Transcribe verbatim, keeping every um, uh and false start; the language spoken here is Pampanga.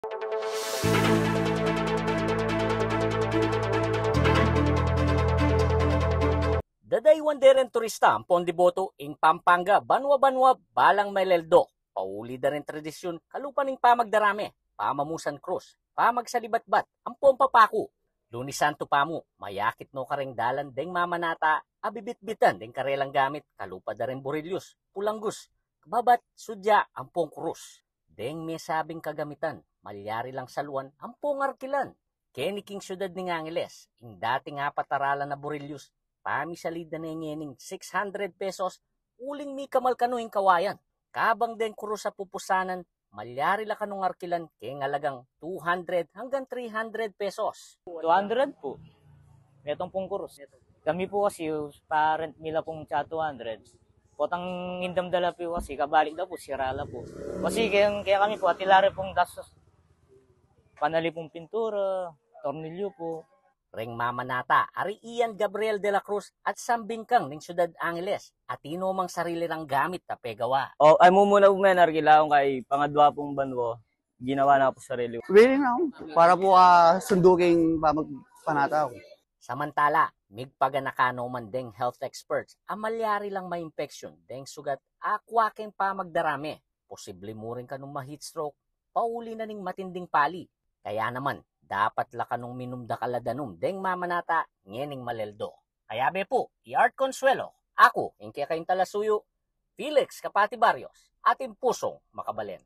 Dadaywan de ren turista ampong deboto ing Pampanga, banua-banua, balang Maleldo. Pauli da ren tradisyun kalupa ning pamagdarame, pamamusan krus, pamagsalibatbat, ampong papaku. Lunis Santo pa mu, mayakit no kareng dalan deng mamanata a bibitbitan deng karelang gamit kalupa da ren burilyus, pulanggus, kababat, sudya, ampong krus. Deng mesabing kagamitan, malyari lang saluan ampong arkilan. Keni king syudad ning Angeles, ing dating apat a ralan a burilyus, pamisalid da ne ngening six hundred pesos, uling mikamal kanu ing kawayan. Kabang deng krus a pupusanan, malyari la kanung arkilan keng alagang two hundred hanggang three hundred pesos. Two hundred po. Metung pung krus. Kami po kasi, parent mi la pung tsa two hundred. Potang indam da la po kasi, kabalik da po, sira la po. Kasi kaya, kaya kami po, atin la rin pung gastos. Panali pung pintura, tornilyo po. Reng mamanata, ari Ian Gabriel de la Cruz at sambingkang ning Syudad Angeles, atin no mang sarili rang gamit a pegawa. O, ay, mumuna po, men, arkilaong kay pangadwa pung banwa, ginawa na po sarili. Willing na ako. Para po, ah, sunduking pamagpanata ako. Samantala, migpaganaka no man deng health experts a malyari lang maimpeksyon deng sugat a akwa keng pamagdarame. Posible mu rin kanung ma-heat stroke, pauli na ning matinding pali. Kaya naman, dapat la kanung minum dakal a danum deng mamanata ngening Maleldo. Kaya be pu, i Art Consuelo, aku, ing kekayung talasuyu, Felix Kapati Barrios, atin pusung makabalen.